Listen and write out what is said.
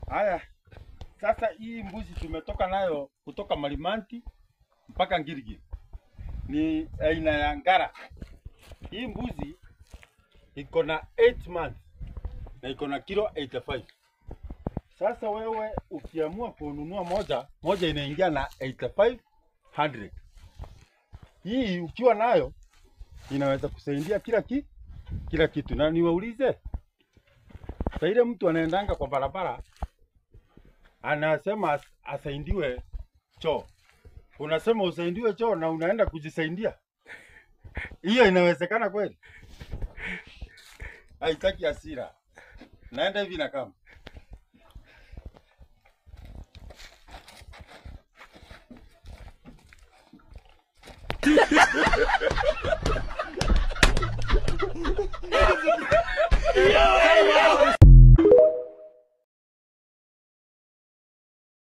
Haya, sasa hii mbuzi tumetoka nayo kutoka Marimanti mpaka Ngirigiri. Ni aina ya ngara. Hii mbuzi iko na 8 months na iko na kilo 85. Sasa wewe ukiamua kununua moja, moja inaingia na 8500. Hii ukiwa nayo inaweza kusaidia kila kitu. Na niwaulize, sasa ile mtu anaendanga kwa barabara anasema asaidiwe choo, unasema usaidiwe choo na unaenda kujisaidia, hiyo inawezekana kweli? Haitaki hasira. Naenda hivi na kama